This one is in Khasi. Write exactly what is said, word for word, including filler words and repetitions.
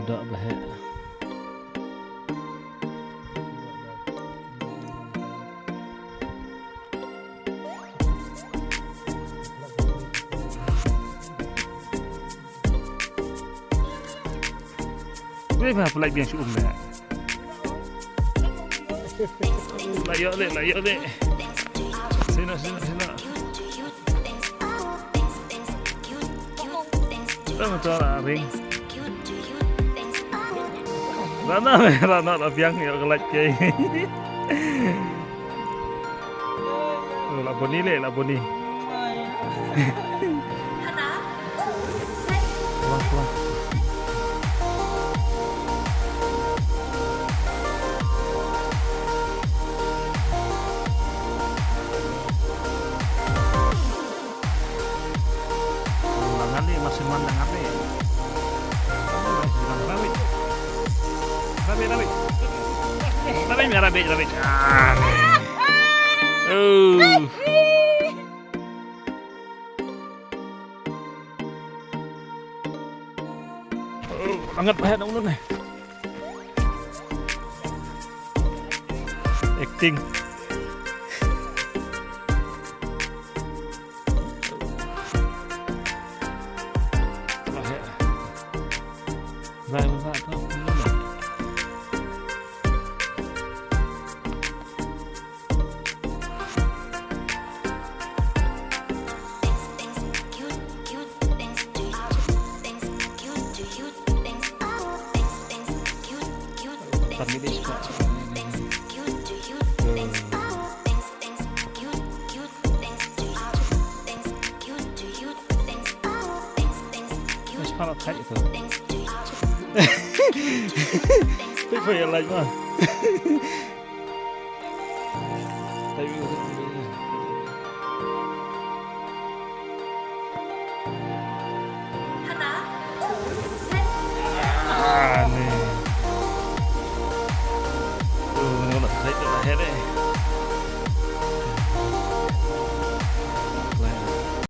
Doh ba heh. Wei ma pelaik biang shu um ne. La ïoh le, la ïoh le. Sino, sino, sino. Tang tu la ring. Rana, rana la biang ïoh kelait ke. Oh, la boni le, la boni. Keluar, keluar. Ulang kali masih mandang apa ya? Rabbit. Rabbit, rabbit. Rabbit, rabbit, rabbit. Ah. Oh. Oh, angat paha na ulun eh. Acting. People you like, huh?